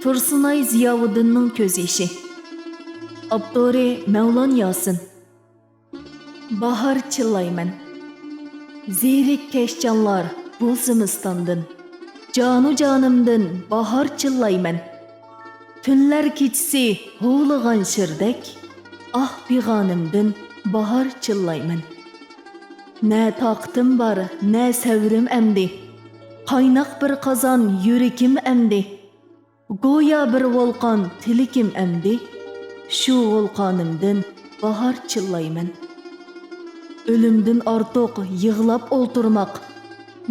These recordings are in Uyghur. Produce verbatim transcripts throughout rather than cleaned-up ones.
تۇرسۇنئاي زىياۋۇدۇننىڭ كۆز يېشى. ئاپتورى مەۋلان ياسىن. باھار چىللايمەن. زېرىككەچ جانلار بۇ زىمىستاندىن، جانۇ جانىمدىن باھار چىللايمەن. تۈنلەر كېچىسى ھۇۋلىغان شىردەك، ئاھ پىغانىمدىن باھار چىللايمەن. نە تاقىتىم بار، نە سەۋرىم ئەمدى، قايناق بىر قازان يۈرىكىم ئەمدى. گويا بىر ۋولقان تىلىكىم ئەمدى، شۇ ۋولقانىمدىن باھار چىللايمەن. ئۆلۈمدىن ئارتۇق يىغلاپ ئولتۇرماق،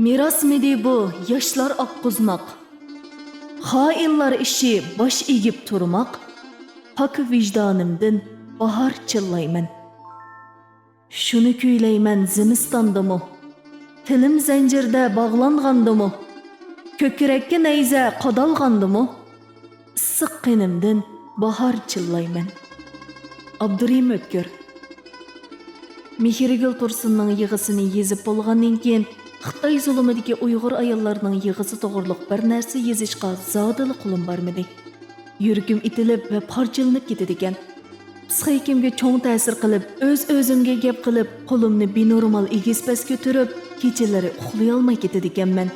مىراسمىدى بۇ ياشلار ئاققۇزماق؟ خائىنلار ئىشى باش ئېگىپ تۇرماق، پاك ۋىجدانىمدىن باھار چىللايمەن. شۇنى كۈيلەيمەن زىمىستاندىمۇ، تىلىم زەنجىردە باغلانغاندىمۇ، كۆكرەككە نەيزە قادالغاندىمۇ، ئىسسىق قېنىمدىن باھار چىللايمەن. ئابدۇرېھىم ئۆتكۈر. مېھرىگۈل تۇرسۇننىڭ يىغىسىنى يېزىپ بولغاندىن كېيىن، خىتاي زۇلۇمىدىكى ئۇيغۇر ئاياللارنىڭ يىغىسى توغرۇلۇق بىر نەرسە يېزىشقا زادىلا قولۇم بارمىدى. يۈرىكىم ئېتىلىپ ۋە پارچىلىنىپ كېتىدىكەن. پىسخىكىمگە چوڭ تەسىر قىلىپ، ئۆز-ئۆزۈمگە گەپ قىلىپ، قولۇمنى بىنورمال ئېگىز-پەس كۆتۈرۈپ، كېچىلىرى ئۇخلىيالماي كېتىدىكەنمەن.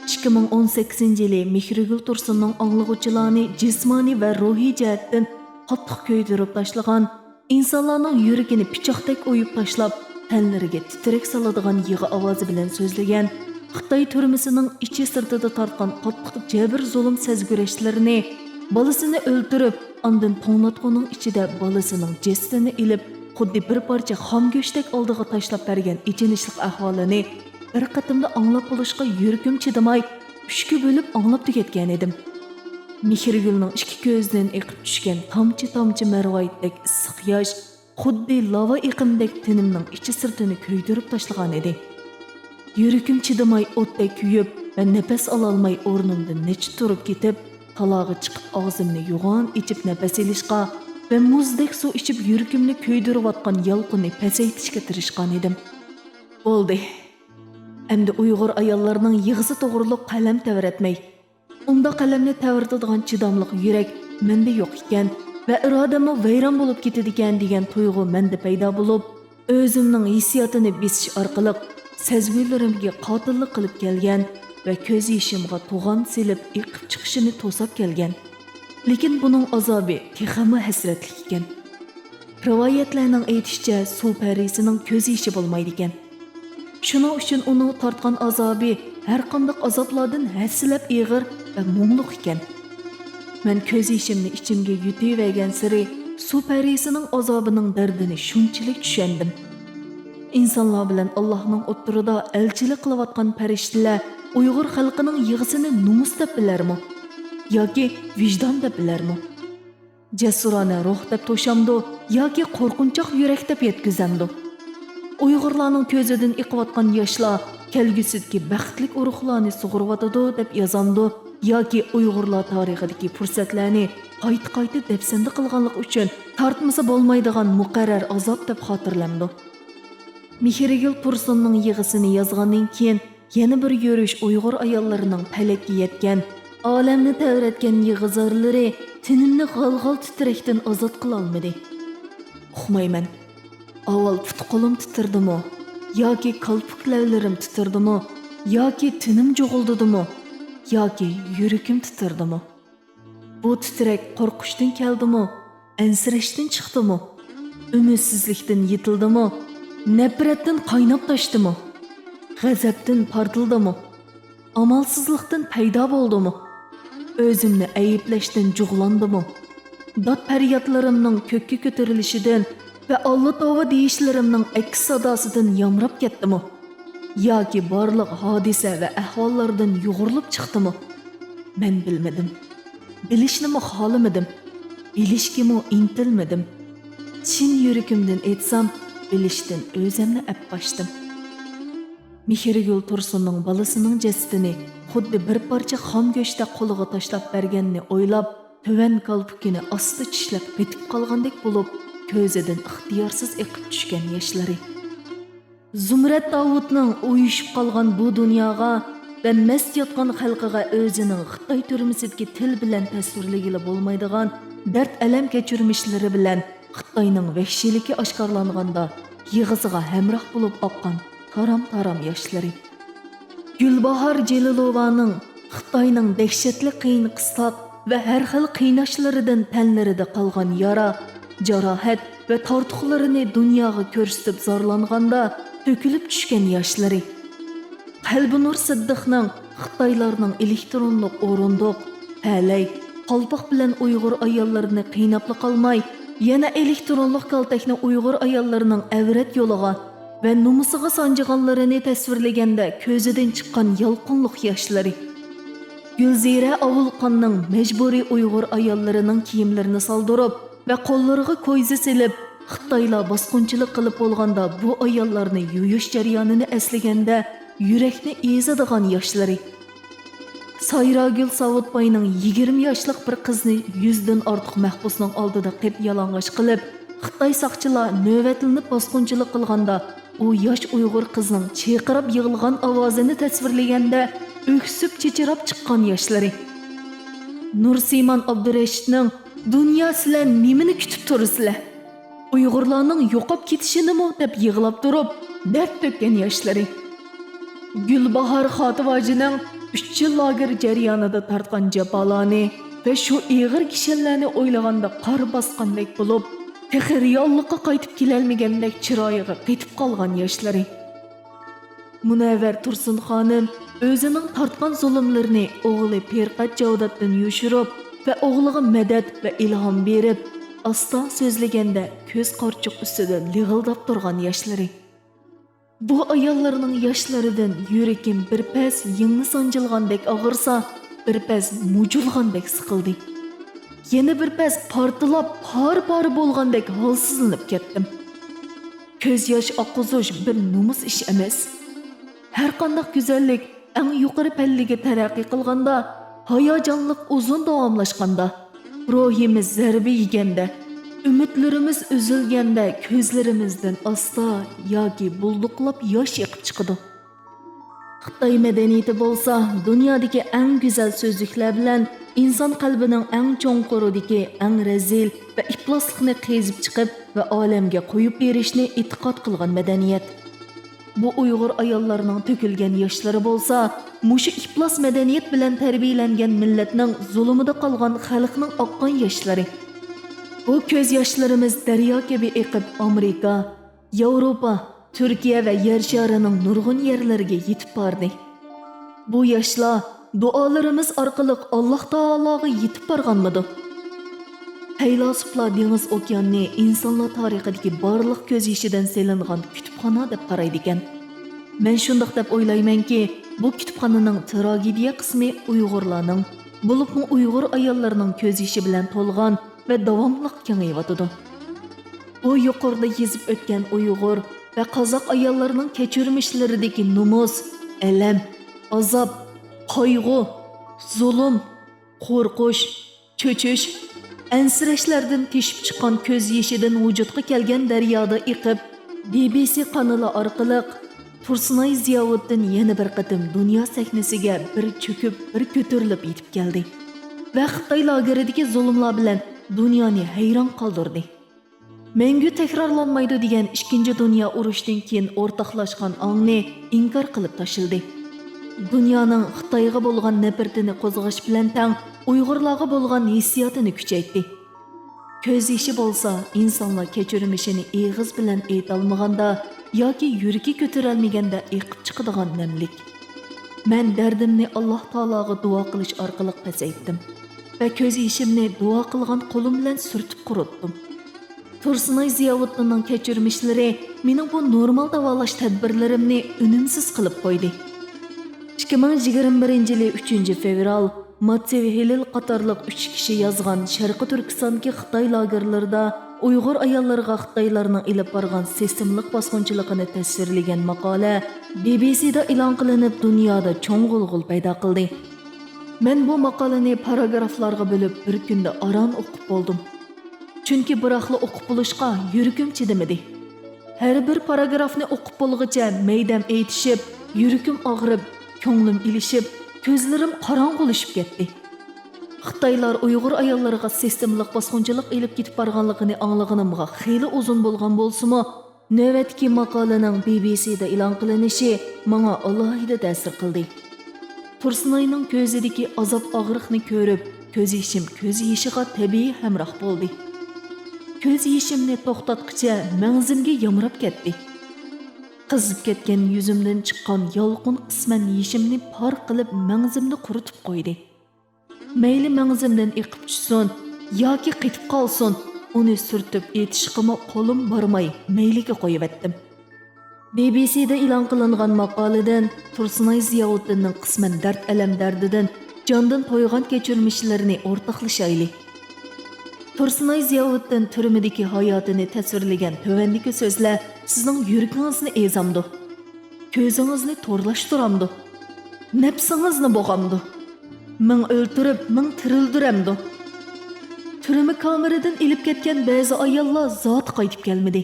ئىككى مىڭ ئون سەككىزىنچى يىلى مېھرىگۈل تۇرسۇننىڭ ئاڭلىغۇچىلارنى جىسمانىي ۋە روھىي جەھەتتىن قاتتىق كۆيدۈرۈپ تاشلىغان، ئىنسانلارنىڭ يۈرىكىنى پىچاقتەك ئويۇپ تاشلاپ، تەنلىرىگە تىترەك سالىدىغان يىغا ئاۋازى بىلەن سۆزلىگەن، خىتاي تۈرمىسىنىڭ ئىچى-سىرتىدا تارتقان قاتتىق جەبىر-زۇلۇم سەزگۈرەشلىرىنى، بالىسىنى ئۆلتۈرۈپ، ئاندىن توڭلاتقۇنىڭ ئىچىدە بالىسىنىڭ جەسىتىنى ئېلىپ، خۇددى بىر پارچە خام گۆشتەك ئالدىغا تاشلاپ بەرگەن ئېچىنىشلىق ئەھۋالىنى بىر قېتىمدا ئاڭلاپ بولۇشقا يۈرىكىم چىدىماي، ئۈچكە بۆلۈپ ئاڭلاپ تۈگەتكەن ئىدىم. مېھرىگۈلنىڭ ئىككى كۆزىدىن ئېقىپ چۈشكەن تامچە-تامچە مەرۋايىتتەك ئىسسىق ياش خۇددى لاۋا ئېقىمدەك تېنىمنىڭ ئىچى-سىرتىنى كۆيدۈرۈپ تاشلىغانىدى. يۈرىكىم چىدىماي ئوتتەك كۆيۈپ ۋە نەپەس ئالالماي ئورنۇمدىن نەچچە تۇرۇپ كېتىپ، تالاغا چىقىپ ئاغزىمنى يوغان ئېچىپ نەپەس ئېلىشقا ۋە مۇزدەك سۇ ئىچىپ يۈرىكىمنى كۆيدۈرۈۋاتقان يالقۇننى پەسەيتىشكە تىرىشقانىدىم. بولدى. ئەمدى ئۇيغۇر ئاياللىرىنىڭ يىغىسى توغرۇلۇق قەلەم تەۋرەتمەي، ئۇنداق قەلەمنى تەۋرىتىدىغان چىداملىق يۈرەك مەندە يوق ئىكەن ۋە ئىرادەممۇ ۋەيران بولۇپ كېتىدىكەن دېگەن تۇيغۇ مەندە پەيدا بولۇپ، ئۆزۈمنىڭ ھېسسىياتىنى بېسىش ئارقىلىق سەزگۈلىرىمگە قاتىللىق قىلىپ كەلگەن ۋە كۆز يېشىمغا توغان سېلىپ ئېقىپ چىقىشىنى توساپ كەلگەن. لېكىن بۇنىڭ ئازابى تېخىمۇ ھەسرەتلىك ئىكەن. رىۋايەتلەرنىڭ ئېيتىشىچە، سۇ پەرىسىنىڭ كۆز يېشى بولمايدىكەن. شۇنىڭ ئۈچۈن ئۇنىڭ تارتقان ئازابى ھەرقانداق ئازابلاردىن ھەسسىلەپ ئېغىر ۋە مۇڭلۇق ئىكەن. مەن كۆز يېشىمنى ئىچىمگە يۇتۇۋەرگەنسېرى، سۇ پەرىسىنىڭ ئازابىنىڭ دەردىنى شۇنچىلىك چۈشەندىم. ئىنسانلار بىلەن ئاللاھنىڭ ئوتتۇرىدا ئەلچىلىك قىلىۋاتقان پەرىشتىلەر ئۇيغۇر خەلقىنىڭ يىغىسىنى نومۇس دەپ بىلەرمۇ؟ ياكى ۋىجدان دەپ بىلەرمۇ؟ جەسۇرانە روھ دەپ توشامدۇ ياكى قورقۇنچاق يۈرەك دەپ يەتكۈزەمدۇ؟ ئۇيغۇرلارنىڭ كۆزىدىن ئېقىۋاتقان ياشلار كەلگۈسىدىكى بەختلىك ئۇرۇقلارنى سۇغۇرۇۋاتىدۇ دەپ يازامدۇ ياكى ئۇيغۇرلار تارىخىدىكى پۇرسەتلەرنى قايتا-قايتا دەپسەندە قىلغانلىقى ئۈچۈن تارتمىسا بولمايدىغان مۇقەررەر ئازاب دەپ خاتىرىلەمدۇ؟ مېھرىگۈل تۇرسۇننىڭ يىغىسىنى يازغاندىن كېيىن، يەنە بىر يۈرۈش ئۇيغۇر ئاياللىرىنىڭ پەلەككە يەتكەن، ئالەمنى تەۋرەتكەن يىغا زارلىرى تېنىمنى غال-غال تىترەكتىن ئازاد قىلالمىدى. ئۇقمايمەن. ئاۋۋال پۇت-قولۇم تىترىدىمۇ؟ ياكى كالپۇك لەۋلىرىم تىترىدىمۇ؟ ياكى تېنىم جۇغۇلدىدىمۇ؟ ياكى يۈرىكىم تىترىدىمۇ؟ بۇ تىترەك قورقۇشتىن كەلدىمۇ؟ ئەنسىرەشتىن چىقتىمۇ؟ ئۈمىدسىزلىكتىن يېتىلدىمۇ؟ نەپرەتتىن قايناپ تاشتىمۇ؟ غەزەپتىن پارتلىدىمۇ؟ ئامالسىزلىقتىن پەيدا بولدىمۇ؟ ئۆزۈمنى ئەيىبلەشتىن جۇغلاندىمۇ؟ داد-پەريادلىرىمنىڭ كۆككە كۆتۈرۈلۈشىدىن ۋە ئاللا توۋا دېيىشلىرىمنىڭ ئەكس ساداسىدىن يامراپ كەتتىمۇ؟ ياكى بارلىق ھادىسە ۋە ئەھۋاللاردىن يۇغۇرۇلۇپ چىقتىمۇ؟ مەن بىلمىدىم. بىلىشنىمۇ خالىمىدىم. بىلىشكىمۇ ئىنتىلمىدىم. چىن يۈرىكىمدىن ئېيتسام، بىلىشتىن ئۆزۈمنى ئەپ قاچتىم. مېھرىگۈل تۇرسۇننىڭ بالىسىنىڭ جەسىتىنى خۇددى بىر پارچە خام گۆشتەك قولىغا تاشلاپ بەرگەننى ئويلاپ، تۆۋەن كالپۇكىنى ئاستا چىشلەپ قېتىپ قالغاندەك بولۇپ، كۆزىدىن ئىختىيارسىز ئېقىپ چۈشكەن ياشلىرى. زۇمرەت داۋۇتنىڭ ئۇيۇشۇپ قالغان بۇ دۇنياغا ۋە مەست ياتقان خەلقىگە ئۆزىنىڭ خىتاي تۈرمىسىدىكى تىل بىلەن تەسۋىرلىگىلى بولمايدىغان دەرد-ئەلەم كەچۈرمىشلىرى بىلەن خىتاينىڭ ۋەھشىيلىكى ئاشكارىلانغاندا يىغىسىغا ھەمراھ بولۇپ ئاققان تارام-تارام ياشلىرى. گۈلباھار جېلىلوۋانىڭ خىتاينىڭ دەھشەتلىك قىيىن-قىستاق ۋە ھەر خىل قىيناشلىرىدىن تەنلىرىدە قالغان يارا، جاراھەت ۋە تارتۇقلىرىنى دۇنياغا كۆرسىتىپ زارلانغاندا تۆكۈلۈپ چۈشكەن ياشلىرى. قەلبىنۇر سىددىقنىڭ خىتايلارنىڭ ئېلېكترونلۇق ئورۇندۇق، پەلەي، قالپاق بىلەن ئۇيغۇر ئاياللىرىنى قىيناپلا قالماي، يەنە ئېلېكترونلۇق كالتەكنى ئۇيغۇر ئاياللىرىنىڭ ئەۋرەت يولىغا ۋە نومۇسىغا سانجىغانلىرىنى تەسۋىرلىگەندە كۆزىدىن چىققان يالقۇنلۇق ياشلىرى. گۈلزىرە ئاۋۇلخاننىڭ مەجبۇرىي ئۇيغۇر ئاياللىرىنىڭ كىيىملىرىنى سالدۇرۇپ ۋە قوللىرىغا كويزا سېلىپ، خىتايلار باسقۇنچىلىق قىلىپ بولغاندا بۇ ئاياللارنى يۇيۇش جەريانىنى ئەسلىگەندە يۈرەكنى ئېزىدىغان ياشلىرى. سايراگۈل ساۋۇتباينىڭ يىگىرمە ياشلىق بىر قىزنى يۈزدىن ئارتۇق مەھبۇسنىڭ ئالدىدا قىپيالىڭاچ قىلىپ، خىتاي ساقچىلار نۆۋەتلىنىپ باسقۇنچىلىق قىلغاندا، ئۇ ياش ئۇيغۇر قىزنىڭ چىرقىراپ يىغلىغان ئاۋازىنى تەسۋىرلىگەندە، ئۆكسۈپ چىچىراپ چىققان ياشلىرى. نۇرسىمان ئابدۇرېشىتنىڭ «دۇنيا، سىلەر نېمىنى كۈتۈپ تۇرىسىلەر؟ ئۇيغۇرلارنىڭ يوقاپ كېتىشىنىمۇ؟» دەپ يىغلاپ تۇرۇپ، دەرد تۆككەن ياشلىرى. گۈلباھار خاتىۋاجىنىڭ ئۈچ يىل لاگېر جەريانىدا تارتقان جاپالارنى ۋە شۇ ئېغىر كىشەنلەرنى ئويلىغاندا قار باسقاندەك بولۇپ، تېخى رېئاللىققا قايتىپ كېلەلمىگەندەك چىرايىغا قېتىپ قالغان ياشلىرى. مۇنەۋۋەر تۇرسۇن خانىم ئۆزىنىڭ تارتقان زۇلۇملىرىنى ئوغلى پىرقەت جاۋداتتىن يوشۇرۇپ ۋە ئوغلىغا مەدەت ۋە ئىلھام بېرىپ، ئاستا سۆزلىگەندە كۆز قارىچۇق ئۈستىدە لىغىلداپ تۇرغان ياشلىرى. بۇ ئاياللارنىڭ ياشلىرىدىن يۈرىكىم بىر پەس يىڭنە سانجىلغاندەك ئاغرىسا، بىر پەس مۇجۇلغاندەك سىقىلدى. يەنە بىر پەس پارتلاپ پارە-پارە بولغاندەك ھالسىزلىنىپ كەتتىم. كۆز ياش ئاققۇزۇش بىر نومۇس ئىش ئەمەس. ھەرقانداق گۈزەللىك ئەڭ يۇقىرى پەللىگە تەرەققىي قىلغاندا، ھاياجانلىق ئۇزۇن داۋاملاشقاندا، روھىمىز زەربە يېگەندە، ئۈمىدلىرىمىز ئۈزۈلگەندە كۆزلىرىمىزدىن ئاستا ياكى بۇلدۇقلاپ ياش ئېقىپ چىقىدۇ. خىتاي مەدەنىيىتى بولسا دۇنيادىكى ئەڭ گۈزەل سۆزلۈكلەر بىلەن ئىنسان قەلبىنىڭ ئەڭ چوڭقۇرىدىكى ئەڭ رەزىل ۋە ئىپلاسلىقنى قېزىپ چىقىپ ۋە ئالەمگە قويۇپ بېرىشنى ئېتىقاد قىلغان مەدەنىيەت. بۇ ئۇيغۇر ئاياللارنىڭ تۆكۈلگەن ياشلىرى بولسا، مۇشۇ ئىپلاس مەدەنىيەت بىلەن تەربىيەلەنگەن مىللەتنىڭ زۇلۇمىدا قالغان خەلقنىڭ ئاققان ياشلىرى. بۇ كۆز ياشلىرىمىز دەريا كەبى ئېقىپ، ئامېرىكا، ياۋروپا، تۈركىيە ۋە يەر شارىنىڭ نۇرغۇن يەرلىرىگە يېتىپ باردى. بۇ ياشلار دۇئالىرىمىز ئارقىلىق ئاللاھ تائالاغا يېتىپ بارغانمىدۇ؟ پەيلاسوپلار دېڭىز ئوكياننى ئىنسانلار تارىخىدىكى بارلىق كۆز يېشىدىن سېلىنغان كۇتۇپخانا دەپ قارايدىكەن. مەن شۇنداق دەپ ئويلايمەنكى، بۇ كۇتۇپخانىنىڭ تراگېدىيە قىسمى ئۇيغۇرلارنىڭ، بولۇپمۇ ئۇيغۇر ئاياللىرىنىڭ كۆز يېشى بىلەن تولغان ۋە داۋاملىق كېڭىيىۋاتىدۇ. بۇ يۇقىرىدا يېزىپ ئۆتكەن ئۇيغۇر ۋە قازاق ئاياللىرىنىڭ كەچۈرمىشلىرىدىكى نومۇس، ئەلەم، ئازاب، قايغۇ، زۇلۇم، قورقۇش، چۆچۈش، ئەنسىرەشلەردىن تېشىپ چىققان كۆز يېشىدىن ۋۇجۇدقا كەلگەن دەريادا ئېقىپ، بى بى سى قانىلى ئارقىلىق تۇرسۇنئاي زىياۋۇددىن يەنە بىر قېتىم دۇنيا سەھنىسىگە بىر چۆكۈپ، بىر كۆتۈرۈلۈپ يېتىپ كەلدى ۋە خىتاي لاگېرىدىكى زۇلۇملار بىلەن دۇنيانى ھەيران قالدۇردى. مەڭگۈ تەكرارلانمايدۇ دېگەن ئىككىنچى دۇنيا ئۇرۇشتىن كېيىن ئورتاقلاشقان ئاڭنى ئىنكار قىلىپ تاشلىدى. دۇنيانىڭ خىتايغا بولغان نەپرىتىنى قوزغاش بىلەن تەڭ ئۇيغۇرلارغا بولغان ھېسسىياتىنى كۈچەيتتى. كۆز يېشى بولسا ئىنسانلار كەچۈرمىشىنى ئېغىز بىلەن ئېيتالمىغاندا ياكى يۈرىكى كۆتۈرەلمىگەندە ئېقىپ چىقىدىغان نەملىك. مەن دەردىمنى ئاللاھ تائالاغا دۇئا قىلىش ئارقىلىق پەسەيتتىم ۋە كۆز يېشىمنى دۇئا قىلغان قولۇم بىلەن سۈرتۈپ قۇرۇتتۇم. تۇرسۇنئاي زىياۋۇددىننىڭ كەچۈرمىشلىرى مېنىڭ بۇ نورمال داۋالاش تەدبىرلىرىمنى ئۈنۈمسىز قىلىپ قويدى. ئىككى مىڭ يىگىرمە بىرىنچى يىلى ئۈچىنچى فېۋرال، ماتسېۋ ھېلىل قاتارلىق ئۈچ كىشى يازغان شەرقىي تۈركىستاندىكى خىتاي لاگېرلىرىدا ئۇيغۇر ئاياللىرىغا خىتايلارنىڭ ئېلىپ بارغان سىستېمىلىق باسقۇنچىلىقىنى تەسۋىرلىگەن ماقالە بى بى سىدا ئېلان قىلىنىپ، دۇنيادا چوڭ غۇلغۇلا پەيدا قىلدى. مەن بۇ ماقالىنى پاراگرافلارغا بۆلۈپ، بىر كۈندە ئاران ئوقۇپ بولدۇم. چۈنكى بىراقلا ئوقۇپ بولۇشقا يۈرىكىم چىدىمىدى. ھەر بىر پاراگرافنى ئوقۇپ بولغۇچە مەيدەم ئېيتىشىپ، يۈرىكىم ئاغرىپ، كۆڭلۈم ئېلىشىپ، كۆزلىرىم قاراڭغۇلىشىپ كەتتى. خىتايلار ئۇيغۇر ئاياللىرىغا سىستېمىلىق باسقۇنچىلىق ئېلىپ كېتىپ بارغانلىقىنى ئاڭلىغىنىمغا خېلى ئۇزۇن بولغان بولسىمۇ، نۆۋەتتىكى ماقالىنىڭ بى بى سىدا ئېلان قىلىنىشى ماڭا ئالاھىدە تەسىر قىلدى. تۇرسۇنئاينىڭ كۆزىدىكى ئازاب-ئاغرىقنى كۆرۈپ، كۆز يېشىم كۆز يېشىغا تەبىئىي ھەمراھ بولدى. كۆز يېشىمنى توختاتقىچە مەڭزىمگە يامراپ كەتتى. قىزىپ كەتكەن يۈزۈمدىن چىققان يالقۇن قىسمەن يېشىمنى پار قىلىپ، مەڭزىمنى قۇرۇتۇپ قويدى. مەيلى مەڭزىمدىن ئېقىپ چۈشسۇن ياكى قېتىپ قالسۇن، ئۇنى سۈرتۈپ ئېتىشقىمۇ قولۇم بارماي، مەيلىگە قويۇۋەتتىم. بى بى سىدا ئېلان قىلىنغان ماقالىدىن تۇرسۇنئاي زىياۋۇددىننىڭ قىسمەن دەرد-ئەلەم دەردىدىن جاندىن تويغان كەچۈرمىشلىرىنى ئورتاقلىشايلى. تۇرسۇنئاي زىياۋۇددىن تۈرمىدىكى ھاياتىنى تەسۋىرلىگەن تۆۋەندىكى سۆزلەر سىزنىڭ يۈرىكىڭىزنى ئېزامدۇ؟ كۆزىڭىزنى تورلاشتۇرامدۇ؟ نەپسىڭىزنى بوغامدۇ؟ مىڭ ئۆلتۈرۈپ، مىڭ تىرىلدۈرەمدۇ؟ تۈرمە كامېرىدىن ئېلىپ كەتكەن بەزى ئاياللار زادى قايتىپ كەلمىدى.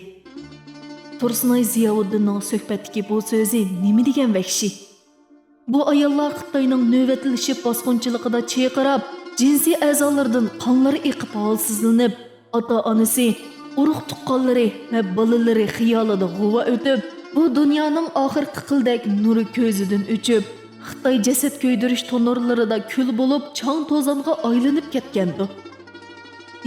تۇرسۇنئاي زىياۋۇددىننىڭ سۆھبەتتىكى بۇ سۆزى نېمە دېگەن ۋەھشىي؟ بۇ ئاياللار خىتاينىڭ نۆۋەتلىشىپ باسقۇنچىلىقىدا چىرقىراپ، جىنسىي ئەزالىرىدىن قانلىرى ئېقىپ ھالسىزلىنىپ، ئاتا-ئانىسى، ئۇرۇق-تۇغقانلىرى ۋە بالىلىرى خىيالىدا غۇۋا ئۆتۈپ، بۇ دۇنيانىڭ ئاخىرقى قىلدەك نۇرى كۆزىدىن ئۆچۈپ، خىتاي جەسەت كۆيدۈرۈش تونۇرلىرىدا كۈل بولۇپ، چاڭ-توزانغا ئايلىنىپ كەتكەندۇ؟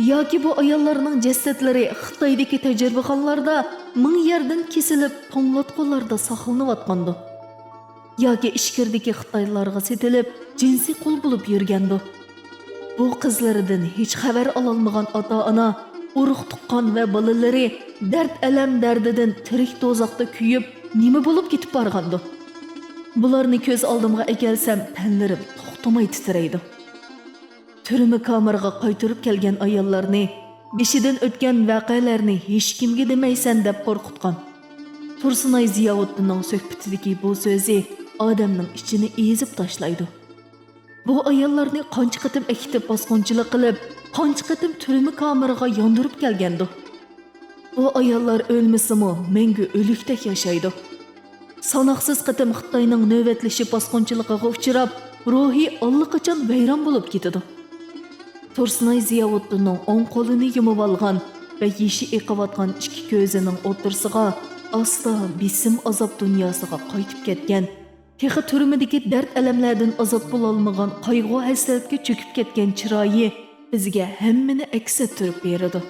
ياكى بۇ ئاياللارنىڭ جەسەتلىرى خىتايدىكى تەجرىبىخانىلاردا مىڭ يەردىن كېسىلىپ، توڭلاتقۇلاردا ساقلىنىۋاتقاندۇ؟ ياكى ئىچكىرىدىكى خىتايلارغا سېتىلىپ، جىنسىي قۇل بولۇپ يۈرگەندۇ؟ بۇ قىزلىرىدىن ھېچ خەۋەر ئالالمىغان ئاتا-ئانا، ئۇرۇق-تۇغقان ۋە بالىلىرى دەرد-ئەلەم دەردىدىن تىرىك دوزاختا كۆيۈپ، نېمە بولۇپ كېتىپ بارغاندۇ؟ بۇلارنى كۆز ئالدىمغا ئەكەلسەم، تەنلىرىم توختىماي تىترەيدۇ. تۈرمە كامېرىغا قايتۇرۇپ كەلگەن ئاياللارنى، بېشىدىن ئۆتكەن ۋەقەلەرنى ھېچكىمگە دېمەيسەن دەپ قورقۇتقان. تۇرسۇنئاي زىياۋۇددىننىڭ سۆھبىتىدىكى بۇ سۆزى ئادەمنىڭ ئىچىنى ئېزىپ تاشلايدۇ. بۇ ئاياللارنى قانچە قېتىم ئەكېتىپ باسقۇنچىلىق قىلىپ، قانچە قېتىم تۈرمە كامېرىغا ياندۇرۇپ كەلگەندۇ؟ بۇ ئاياللار ئۆلمىسىمۇ، مەڭگۈ ئۆلۈكتەك ياشايدۇ. ساناقسىز قېتىم خىتاينىڭ نۆۋەتلىشىپ باسقۇنچىلىقىغا ئۇچراپ، روھى ئاللىقاچان ۋەيران بولۇپ كېتىدۇ. تۇرسۇنئاي زىياۋۇددىننىڭ ئوڭ قولىنى يۇمۇۋالغان ۋە يېشى ئېقىۋاتقان ئىككى كۆزىنىڭ ئوتتۇرىسىغا ئاستا بېسىم ئازاب دۇنياسىغا قايتىپ كەتكەن، تېخى تۈرمىدىكى دەرد-ئەلەملەردىن ئازاد بولالمىغان، قايغۇ-ھەسرەتكە چۆكۈپ كەتكەن چىرايى بىزگە ھەممىنى ئەكس ئەتتۈرۈپ بېرىدۇ.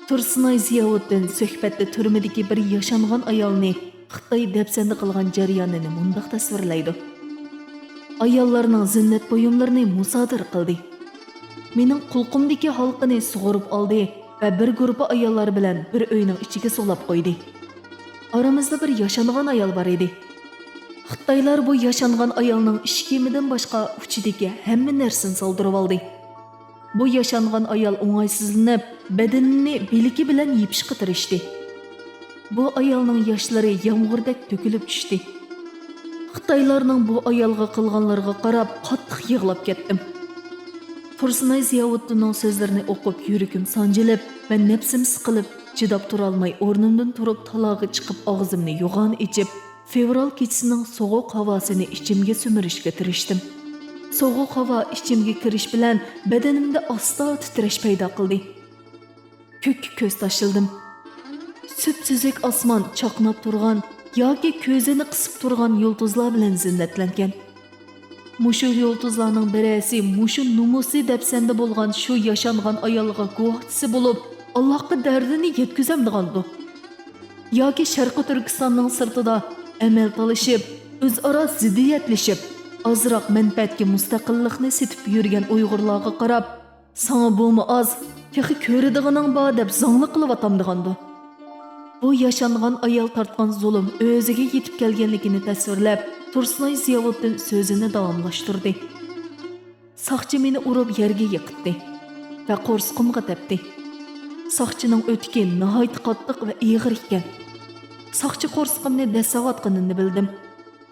تۇرسۇنئاي زىياۋۇددىن سۆھبەتتە تۈرمىدىكى بىر ياشانغان ئايالنى خىتاي دەپسەندە قىلغان جەريانىنى مۇنداق تەسۋىرلەيدۇ: ئاياللارنىڭ زىننەت بۇيۇملىرىنى مۇسادىرە قىلدى. مېنىڭ قۇلىقىمدىكى ھالقىنى سۇغۇرۇپ ئالدى ۋە بىر گۇرۇپپا ئاياللار بىلەن بىر ئۆينىڭ ئىچىگە سولاپ قويدى. ئارىمىزدا بىر ياشانغان ئايال بار ئىدى. خىتايلار بۇ ياشانغان ئايالنىڭ ئىچ كىيىمىدىن باشقا ئۇچىدىكى ھەممە نەرسىنى سالدۇرۇۋالدى. بۇ ياشانغان ئايال ئوڭايسىزلىنىپ، بەدىنىنى بىلىكى بىلەن يېپىشقا تىرىشتى. بۇ ئايالنىڭ ياشلىرى يامغۇردەك تۆكۈلۈپ چۈشتى. خىتايلارنىڭ بۇ ئايالغا قىلغانلىرىغا قاراپ قاتتىق يىغلاپ كەتتىم. تۇرسۇنئاي زىياۋۇددىننىڭ سۆزلىرىنى ئوقۇپ يۈرىكىم سانجىلىپ ۋە نەپسىم سىقىلىپ، چىداپ تۇرالماي ئورنۇمدىن تۇرۇپ تالاغا چىقىپ ئاغزىمنى يوغان ئېچىپ، فېۋرال كېچىسىنىڭ سوغۇق ھاۋاسىنى ئىچىمگە سۈمۈرۈشكە تىرىشتىم. سوغۇق ھاۋا ئىچىمگە كىرىش بىلەن بەدىنىمدە ئاستا تىترەش پەيدا قىلدى. كۆككە كۆز تاشلىدىم. سۈپسۈزۈك ئاسمان چاقناپ تۇرغان ياكى كۆزىنى قىسىپ تۇرغان يۇلتۇزلار بىلەن زىننەتلەنگەن. مۇشۇ يۇلتۇزلارنىڭ بىرەرسى مۇشۇ نومۇسى دەپسەندە بولغان شۇ ياشانغان ئايالغا گۇۋاھچىسى بولۇپ، ئاللاھقا دەردىنى يەتكۈزەمدىغاندۇ؟ ياكى شەرقىي تۈركىستاننىڭ سىرتىدا ئەمەل تالىشىپ، ئۆزئارا زىددىيەتلىشىپ، ئازراق مەنپەئەتكە مۇستەقىللىقنى سېتىپ يۈرگەن ئۇيغۇرلارغا قاراپ، «ساڭا بۇمۇ ئاز، تېخى كۆرىدىغىنىڭ بار» دەپ زاڭلىق قىلىۋاتامدىغاندۇ؟ بۇ ياشانغان ئايال تارتقان زۇلۇم ئۆزىگە يېتىپ كەلگەنلىكىنى تەسۋىرلەپ، تۇرسۇنئاي زىياۋۇددىن سۆزىنى داۋاملاشتۇردى. ساقچى مېنى ئۇرۇپ يەرگە يىقىتتى ۋە قورسىقىمغا تەپتى. ساقچىنىڭ ئۆتۈكى ناھايىتى قاتتىق ۋە ئېغىر ئىكەن. ساقچى قورسىقىمنى دەسسەۋاتقىنىنى بىلدىم.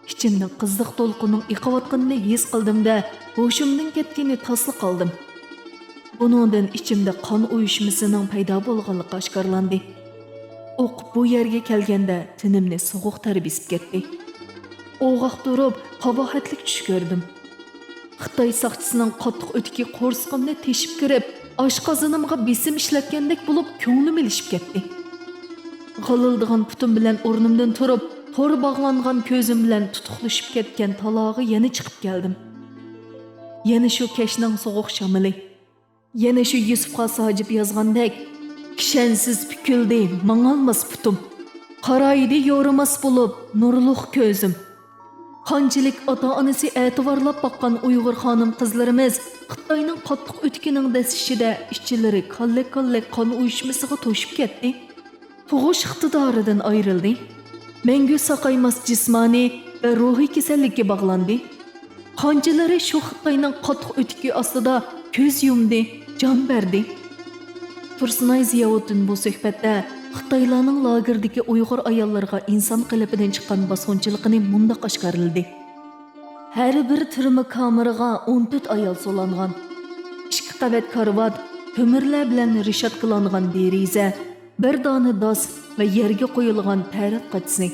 ئىچىمدىن قىزىق دولقۇننىڭ ئېقىۋاتقىنىنى ھېس قىلدىم-دە، ھوشۇمدىن كەتكىنى تاسلا قالدىم. بۇنىڭدىن ئىچىمدە قان ئۇيۇشمىسىنىڭ پەيدا بولغانلىقى ئاشكارىلاندى. ئوق بۇ يەرگە كەلگەندە تېنىمنى سوغۇق تەر بېسىپ كەتتى. ئوغۇق تۇرۇپ، قاباھەتلىك چۈش كۆردۈم. خىتاي ساقچىسىنىڭ قاتتىق ئۆتۈكى قورسىقىمنى تېشىپ كىرىپ، ئاشقازىنىمغا بېسىم ئىشلەتكەندەك بولۇپ، كۆڭلۈم ئېلىشىپ كەتتى. غىلىلدىغان پۇتۇم بىلەن ئورنۇمدىن تۇرۇپ، تور باغلانغان كۆزۈم بىلەن تۇتۇقلىشىپ كەتكەن تالاغا يەنە چىقىپ كەلدىم. يەنە شۇ كەچنىڭ سوغۇق شامىلى. يەنە شۇ يۈسۈپ خاس ھاجىپ يازغاندەك، «كىشەنسىز پۈكۈلدى ماڭالماس پۇتۇم، قارايدى يورۇماس بولۇپ نۇرلۇق كۆزۈم.» قانچىلىك ئاتا-ئانىسى ئەتىۋارلاپ باققان ئۇيغۇر خانىم-قىزلىرىمىز خىتاينىڭ قاتتىق ئۆتۈكىنىڭ دەسىشىدە ئىچلىرى كاللەك-كاللەك قان ئۇيۇشمىسىغا توشۇپ كەتتى. تۇغۇش ئىقتىدارىدىن ئايرىلدى. مەڭگۈ ساقايماس جىسمانىي ۋە روھىي كېسەللىككە باغلاندى. قانچىلىرى شۇ خىتاينىڭ قاتتىق ئۆتۈكى ئاستىدا كۆز يۇمدى، جان بەردى. تۇرسۇنئاي زىياۋۇددىن بۇ سۆھبەتتە خىتايلارنىڭ لاگېردىكى ئۇيغۇر ئاياللىرىغا ئىنسان قېلىپىدىن چىققان باسقۇنچىلىقىنى مۇنداق ئاشكارىلىدى: ھەر بىر تۈرمە كامېرىغا ئون تۆت ئايال سولانغان. ئىككى قەۋەت كارىۋات، تۆمۈرلەر بىلەن رېشاتكىلانغان دېرىزە، بىر دانە داس ۋە يەرگە قويۇلغان تەرەت قاچىسى.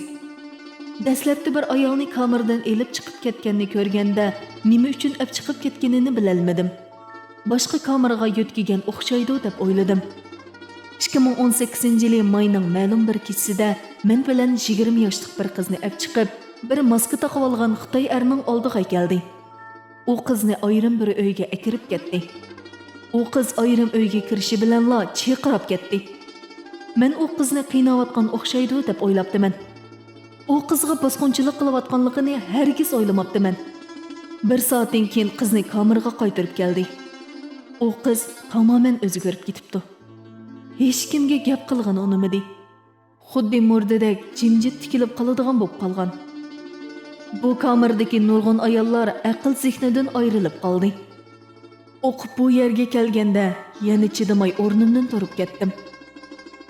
دەسلەپتە بىر ئايالنى كامېردىن ئېلىپ چىقىپ كەتكەننى كۆرگەندە، نېمە ئۈچۈن ئەپ چىقىپ كەتكىنىنى بىلەلمىدىم. باشقا كامېرغا يۆتكىگەن ئوخشايدۇ دەپ ئويلىدىم. ئىككى مىڭ ئون سەككىزىنچى يىلى ماينىڭ مەلۇم بىر كېچىسىدە مەن بىلەن يىگىرمە ياشلىق بىر قىزنى ئەپ چىقىپ، بىر ماسكا تاقىۋالغان خىتاي ئەرنىڭ ئالدىغا كەلدى. ئۇ قىزنى ئايرىم بىر ئۆيگە ئەكىرىپ كەتتى. ئۇ قىز ئايرىم ئۆيگە كىرىشى بىلەنلا چىرقىراپ كەتتى. مەن ئۇ قىزنى قىيناۋاتقان ئوخشايدۇ دەپ ئويلاپتىمەن. ئۇ قىزغا باسقۇنچىلىق قىلىۋاتقانلىقىنى ھەرگىز ئويلىماپتىمەن. بىر سائەتتىن كېيىن قىزنى كامېرغا قايتۇرۇپ كەلدى. ئۇ قىز تامامەن ئۆزگىرىپ كېتىپتۇ. ھېچكىمگە گەپ قىلغىنى ئۇنىمىدى. خۇددى مۇردىدەك جىمجىت تىكىلىپ قالىدىغان بولۇپ قالغان. بۇ كامېردىكى نۇرغۇن ئاياللار ئەقىل زېھنىدىن ئايرىلىپ قالدى. ئوقۇپ بۇ يەرگە كەلگەندە، يەنە چىدىماي ئورنۇمدىن تۇرۇپ كەتتىم.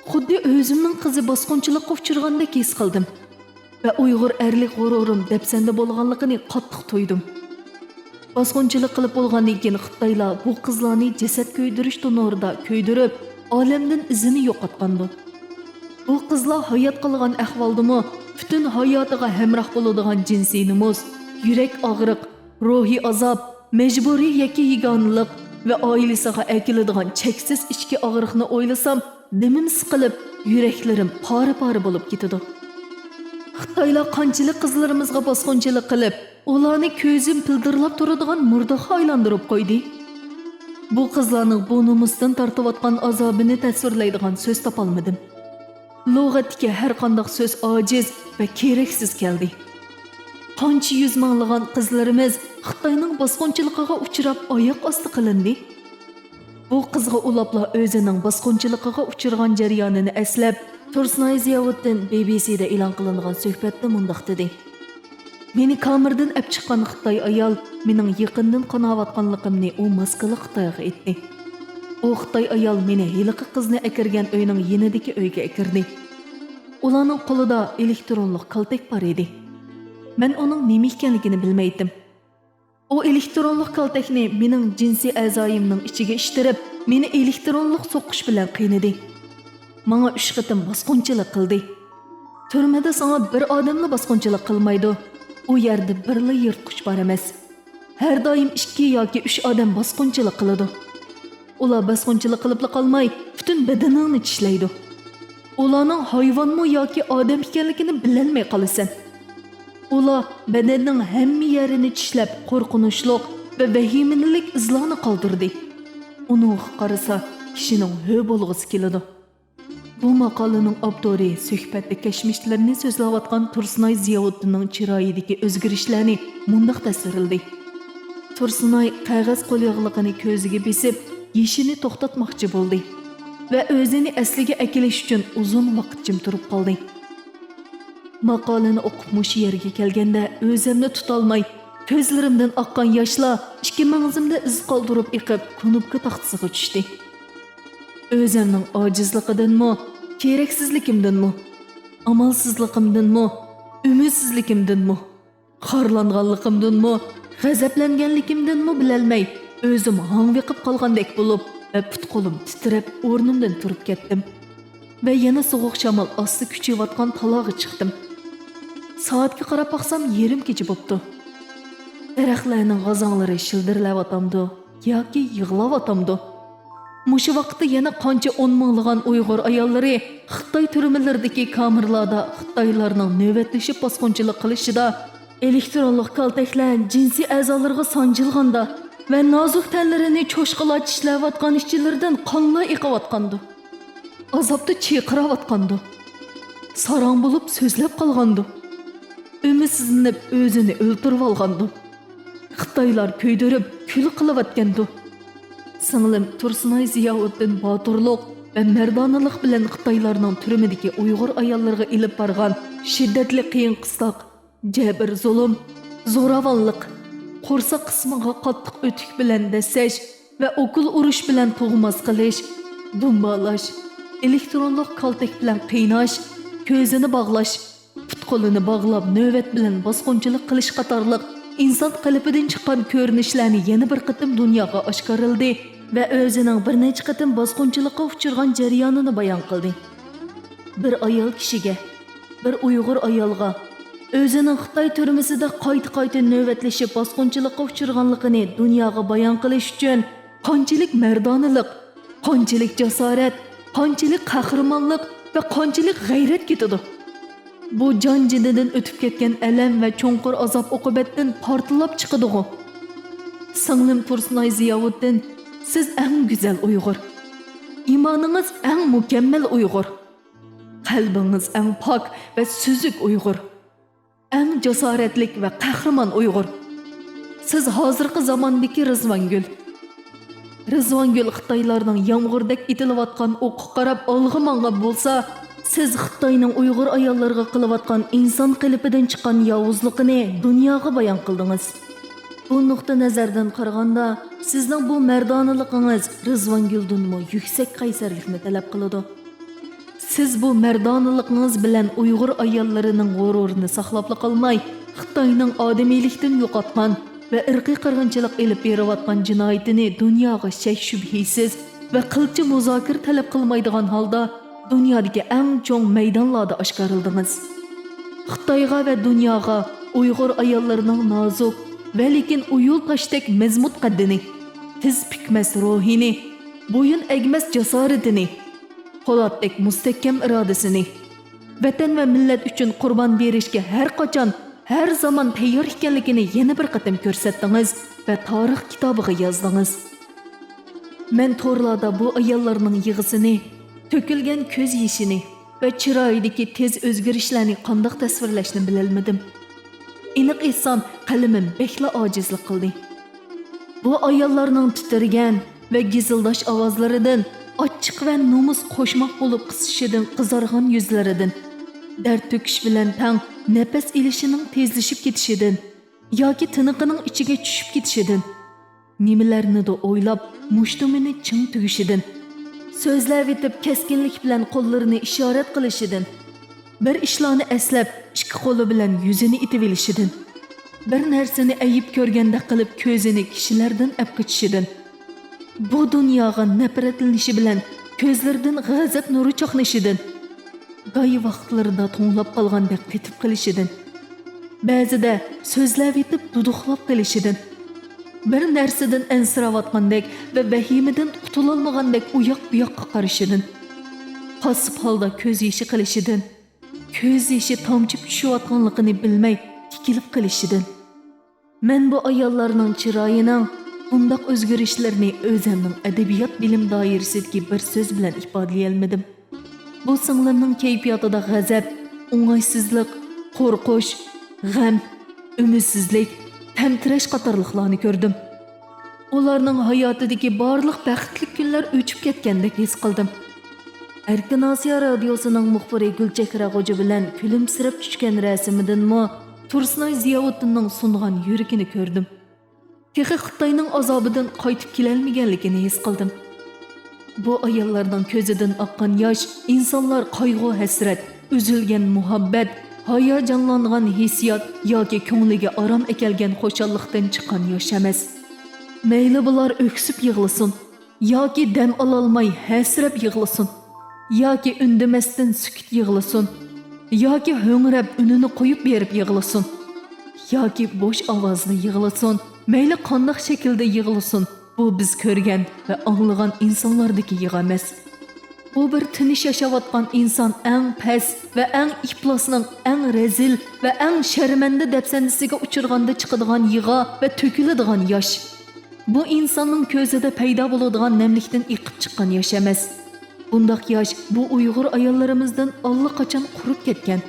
خۇددى ئۆزۈمنىڭ قىزى باسقۇنچىلىققا ئۇچرىغاندەك ھېس قىلدىم ۋە ئۇيغۇر ئەرلىك غۇرۇرۇم دەپسەندە بولغانلىقىنى قاتتىق تۇيدۇم. باسقۇنچىلىق قىلىپ بولغاندىن كېيىن خىتايلار بۇ قىزلارنى جەسەت كۆيدۈرۈش تونۇرىدا كۆيدۈرۈپ، ئالەمدىن ئىزىنى يوقاتقاندۇ. بۇ قىزلار ھايات قالغان ئەھۋالدىمۇ پۈتۈن ھاياتىغا ھەمراھ بولىدىغان جىنسىي نومۇس، يۈرەك ئاغرىق، روھىي ئازاب، مەجبۇرىي يەككە-يېگانىلىق ۋە ئائىلىسىغا ئەكېلىدىغان چەكسىز ئىچكى ئاغرىقنى ئويلىسام، دېمىم سىقىلىپ، يۈرەكلىرىم پارە-پارە بولۇپ كېتىدۇ. خىتايلار قانچىلىك قىزلىرىمىزغا باسقۇنچىلىق قىلىپ، ئۇلارنى كۆزۈم پىلدىرلاپ تۇرىدىغان مۇرداخقا ئايلاندۇرۇپ قويدى. بۇ قىزلارنىڭ بۇ نومۇستىن تارتىۋاتقان ئازابىنى تەسۋىرلەيدىغان سۆز تاپالمىدىم. لۇغەتتىكى ھەر قانداق سۆز ئاجىز ۋە كېرەكسىز كەلدى. قانچە يۈز مىڭلىغان قىزلىرىمىز خىتاينىڭ باسقۇنچىلىقىغا ئۇچراپ ئاياق ئاستى قىلىندى. بۇ قىزغا ئۇلاپلا ئۆزىنىڭ باسقۇنچىلىقىغا ئۇچرىغان جەريانىنى ئەسلەپ، تۇرسۇنئاي زىياۋۇددىن بى بى سىدە ئېلان قىلىنغان سۆھبەتتە مۇنداق دېدى: مېنى كامېردىن ئەپ چىققان خىتاي ئايال مېنىڭ يېقىندىن قاناۋاتقانلىقىمنى ئۇ ماسكىلىق خىتايغا ئېيتتى. ئۇ خىتاي ئايال مېنى ھېلىقى قىزنى ئەكىرگەن ئۆينىڭ يېنىدىكى ئۆيگە ئەكىردى. ئۇلارنىڭ قولىدا ئېلېكترونلۇق كالتەك بار ئىدى. مەن ئۇنىڭ نېمە ئىكەنلىكىنى بىلمەيتتىم. ئۇ ئېلېكترونلۇق كالتەكنى مېنىڭ جىنسىي ئەزايىمنىڭ ئىچىگە ئىشتىرىپ، مېنى ئېلېكترونلۇق سوقۇش بىلەن قىينىدى. ماڭا ئۈچ قېتىم باسقۇنچىلىق قىلدى. تۈرمىدە ساڭا بىر ئادەملا باسقۇنچىلىق قىلمايدۇ. ئۇ يەردە بىرلا يىرتقۇچ بار ئەمەس. ھەر دائىم ئىككى ياكى ئۈچ ئادەم باسقۇنچىلىق قىلىدۇ. ئۇلار باسقۇنچىلىق قىلىپلا قالماي، پۈتۈن بەدىنىڭنى چىشلەيدۇ. ئۇلارنىڭ ھايۋانمۇ ياكى ئادەم ئىكەنلىكىنى بىلەلمەي قالىسەن. ئۇلار بەدەننىڭ ھەممە يېرىنى چىشلەپ، قورقۇنچلۇق ۋە ۋەھىمىلىك ئىزلارنى قالدۇردى. ئۇنىڭغا قارىسا، كىشىنىڭ ھۆ بولغۇسى كېلىدۇ. بۇ ماقالىنىڭ ئاپتورى سۆھبەتتە كەچمىشلىرىنى سۆزلەۋاتقان تۇرسۇنئاي زىياۋۇددىننىڭ چىرايىدىكى ئۆزگىرىشلەرنى مۇنداق تەسۋىرلىدى: تۇرسۇنئاي قەغەز قولياغلىقىنى كۆزىگە بېسىپ، يېشىنى توختاتماقچى بولدى ۋە ئۆزىنى ئەسلىگە ئەكېلىش ئۈچۈن ئۇزۇن ۋاقىت جىم تۇرۇپ قالدى. ماقالىنى ئوقۇپ مۇشۇ يەرگە كەلگەندە، ئۆزۈمنى تۇتالماي، كۆزلىرىمدىن ئاققان ياشلار ئىككى مەڭزىمدە ئىز قالدۇرۇپ ئېقىپ، كۇنۇپكا تاختىسىغا چۈشتى. ئۆزۈمنىڭ ئاجىزلىقىدىنمۇ، كېرەكسىزلىكىمدىنمۇ، ئامالسىزلىقىمدىنمۇ، ئۈمىدسىزلىكىمدىنمۇ، خارلانغانلىقىمدىنمۇ، غەزەپلەنگەنلىكىمدىنمۇ بىلەلمەي، ئۆزۈم ھاڭۋېقىپ قالغاندەك بولۇپ ۋە پۇت-قولۇم تىترەپ، ئورنۇمدىن تۇرۇپ كەتتىم ۋە يەنە سوغۇق شامال ئاستا كۈچىيىۋاتقان تالاغا چىقتىم. سائەتكە قاراپ باقسام، يېرىم كېچە بوپتۇ. دەرەخلەرنىڭ غازاڭلىرى شىلدىرلاۋاتامدۇ ياكى يىغلاۋاتامدۇ؟ مۇشۇ ۋاقىتتا يەنە قانچە ئون مىڭلىغان ئۇيغۇر ئاياللىرى خىتاي تۈرمىلىرىدىكى كامېرلاردا خىتايلارنىڭ نۆۋەتلىشىپ باسقۇنچىلىق قىلىشىدا، ئېلېكترونلۇق كالتەكلەر جىنسىي ئەزالىرىغا سانجىلغاندا ۋە نازۇك تەنلىرىنى چوشقىلار چىشلەۋاتقان ئىچلىرىدىن قانلار ئېقىۋاتقاندۇ. ئازابتا چىرقىراۋاتقاندۇ. ساراڭ بولۇپ سۆزلەپ قالغاندۇ. ئۈمىدسىزلىنىپ ئۆزىنى ئۆلتۈرۈۋالغاندۇ. خىتايلار كۆيدۈرۈپ كۈل قىلىۋەتكەندۇ. سىڭلىم تۇرسۇنئاي زىياۋۇددىن باتۇرلۇق ۋە مەردانىلىق بىلەن خىتايلارنىڭ تۈرمىدىكى ئۇيغۇر ئاياللىرىغا ئېلىپ بارغان شىددەتلىك قىيىن-قىستاق، جەبىر-زۇلۇم، زوراۋانلىق، قورساق قىسمىغا قاتتىق ئۆتۈك بىلەن دەسسەش ۋە ئوكۇل ئۇرۇش بىلەن تۇغماس قىلىش، دۇمبالاش، ئېلېكترونلۇق كالتەك بىلەن قىيناش، كۆزىنى باغلاش، پۇت-قولىنى باغلاپ نۆۋەت بىلەن باسقۇنچىلىق قىلىش قاتارلىق ئىنسان قېلىپىدىن چىققان كۆرۈنۈشلەرنى يەنە بىر قېتىم دۇنياغا ئاشكارىلىدى ۋە ئۆزىنىڭ بىر نەچچە قېتىم باسقۇنچىلىققا ئۇچرىغان جەريانىنى بايان قىلدى. بىر ئايال كىشىگە، بىر ئۇيغۇر ئايالغا ئۆزىنىڭ خىتاي تۈرمىسىدە قايتا-قايتا نۆۋەتلىشىپ باسقۇنچىلىققا ئۇچرىغانلىقىنى دۇنياغا بايان قىلىش ئۈچۈن قانچىلىك مەردانىلىق، قانچىلىك جاسارەت، قانچىلىك قەھرىمانلىق ۋە قانچىلىك غەيرەت كېتىدۇ. بۇ جان-جېنىدىن ئۆتۈپ كەتكەن ئەلەم ۋە چوڭقۇر ئازاب-ئوقۇبەتتىن پارتلاپ چىقىدىغۇ. سىڭلىم تۇرسۇنئاي زىياۋۇددىن، سىز ئەڭ گۈزەل ئۇيغۇر. ئىمانىڭىز ئەڭ مۇكەممەل ئۇيغۇر. قەلبىڭىز ئەڭ پاك ۋە سۈزۈك ئۇيغۇر. ئەڭ جاسارەتلىك ۋە قەھرىمان ئۇيغۇر. سىز ھازىرقى زاماندىكى رىزۋانگۈل. رىزۋانگۈل خىتايلارنىڭ يامغۇردەك ئېتىلىۋاتقان ئوققا قاراپ ئالغا ماڭغان بولسا، سىز خىتاينىڭ ئۇيغۇر ئاياللىرىغا قىلىۋاتقان ئىنسان قېلىپىدىن چىققان ياۋۇزلۇقىنى دۇنياغا بايان قىلدىڭىز. بۇ نۇقتا نەزەردىن قارىغاندا، سىزنىڭ بۇ مەردانىلىقىڭىز رىزۋانگۈلدىنمۇ يۈكسەك قەيسەرلىكنى تەلەپ قىلىدۇ. سىز بۇ مەردانىلىقىڭىز بىلەن ئۇيغۇر ئاياللىرىنىڭ غۇرۇرىنى ساقلاپلا قالماي، خىتاينىڭ ئادىمىيلىكتىن يوقاتقان ۋە ئىرقىي قىرغىنچىلىق ئېلىپ بېرىۋاتقان جىنايىتىنى دۇنياغا شەك-شۈبھىسىز ۋە قىلچە مۇزاكىرە تەلەپ قىلمايدىغان ھالدا دۇنيادىكى ئەڭ چوڭ مەيدانلاردا ئاشكارىلىدىڭىز. خىتايغا ۋە دۇنياغا ئۇيغۇر ئاياللىرىنىڭ نازۇك ۋە لېكىن ئويۇل تاشتەك مەزمۇت قەددىنى، تىز پۈكمەس روھىنى، بويۇن ئەگمەس جاسارىتىنى، پولاتتەك مۇستەھكەم ئىرادىسىنى، ۋەتەن ۋە مىللەت ئۈچۈن قۇربان بېرىشكە ھەر قاچان، ھەر زامان تەييار ئىكەنلىكىنى يەنە بىر قېتىم كۆرسەتتىڭىز ۋە تارىخ كىتابىغا يازدىڭىز. مەن تورلاردا بۇ ئاياللارنىڭ يىغىسىنى، تۆكۈلگەن كۆز يېشىنى ۋە چىرايىدىكى تېز ئۆزگىرىشلەرنى قانداق تەسۋىرلەشنى بىلەلمىدىم. ئېنىق ئېيتسام، قەلىمىم بەكلا ئاجىزلىق قىلدى. بۇ ئاياللارنىڭ تىترىگەن ۋە گىزىلداش ئاۋازلىرىدىن، ئاچچىق ۋە نومۇس قوشماق بولۇپ قىسىشىدىن قىزارغان يۈزلىرىدىن، دەرد تۆكۈش بىلەن تەڭ نەپەس ئېلىشىنىڭ تېزلىشىپ كېتىشىدىن ياكى تىنىقىنىڭ ئىچىگە چۈشۈپ كېتىشىدىن، نېمىلەرنىدۇ ئويلاپ، مۇشتۇمىنى چىڭ تۈگۈشىدىن، سۆزلەۋېتىپ كەسكىنلىك بىلەن قوللىرىنى ئىشارەت قىلىشىدىن، بىر ئىشلارنى ئەسلەپ، ئىككى قولى بىلەن يۈزىنى ئېتىۋېلىشىدىن، بىر نەرسىنى ئەيىب كۆرگەندەك قىلىپ كۆزىنى كىشىلەردىن ئەپ قېچىشىدىن، بۇ دۇنياغا نەپرەتلىنىشى بىلەن كۆزلىرىدىن غەزەپ نۇرى چاقنىشىدىن، گاي ۋاقىتلىرىدا توڭلاپ قالغاندەك قېتىپ قېلىشىدىن، بەزىدە سۆزلەۋېتىپ دۇدۇقلاپ قېلىشىدىن، بىر نەرسىدىن ئەنسىرەۋاتقاندەك ۋە ۋەھىمىدىن قۇتۇلالمىغاندەك ئۇياق-بۇياققا قارىشىدىن، پاسسىپ ھالدا كۆز يېشى قىلىشىدىن، كۆز يېشى تامچىپ چۈشۈۋاتقانلىقىنى بىلمەي تىكىلىپ قېلىشىدىن. مەن بۇ ئاياللارنىڭ چىرايىنىڭ بۇنداق ئۆزگىرىشلىرىنى ئۆزەمنىڭ ئەدەبىيات بىلىم دائىرىسىدىكى بىر سۆز بىلەن ئىپادىلىيەلمىدىم. بۇ سىڭلىمنىڭ كەيپىياتىدا غەزەپ، ئوڭايسىزلىق، قورقۇش، غەم، ئۈمىدسىزلىك، تەمتىرەش قاتارلىقلارنى كۆردۈم. ئۇلارنىڭ ھاياتىدىكى بارلىق بەختلىك كۈنلەر ئۆچۈپ كەتكەندەك ھېس قىلدىم. ئەركىن ئاسىيا رادىيوسىنىڭ مۇخبىرى گۈلچېھرە غوجا بىلەن كۈلۈمسىرەپ چۈشكەن رەسىمىدىنمۇ تۇرسۇنئاي زىياۋۇددىننىڭ سۇنغان يۈرىكىنى كۆردۈم. تېخى خىتاينىڭ ئازابىدىن قايتىپ كېلەلمىگەنلىكىنى ھېس قىلدىم. بۇ ئاياللارنىڭ كۆزىدىن ئاققان ياش ئىنسانلار قايغۇ-ھەسرەت، ئۈزۈلگەن مۇھەببەت، ھاياجانلانغان ھېسسىيات ياكى كۆڭلىگە ئارام ئەكەلگەن خۇشاللىقتىن چىققان ياش ئەمەس. مەيلى بۇلار ئۆكسۈپ يىغلىسۇن، ياكى دەم ئالالماي ھەسىرەپ يىغلىسۇن، ياكى ئۈندىمەستىن سۈكۈت يىغلىسۇن، ياكى ھۆڭرەپ ئۈنىنى قويۇپ بېرىپ يىغلىسۇن، ياكى بوش ئاۋازدا يىغلىسۇن، مەيلى قانداق شەكىلدە يىغلىسۇن، بۇ بىز كۆرگەن ۋە ئاڭلىغان ئىنسانلاردىكى يىغا ئەمەس. بۇ بىر تىنچ ياشاۋاتقان ئىنسان ئەڭ پەس ۋە ئەڭ ئىپلاسنىڭ ئەڭ رەزىل ۋە ئەڭ شەرمەندە دەپسەندىسىگە ئۇچرىغاندا چىقىدىغان يىغا ۋە تۆكۈلىدىغان ياش. بۇ ئىنساننىڭ كۆزىدە پەيدا بولىدىغان نەملىكتىن ئېقىپ چىققان ياش ئەمەس. بۇنداق ياش بۇ ئۇيغۇر ئاياللىرىمىزدىن ئاللىقاچان قۇرۇپ كەتكەن.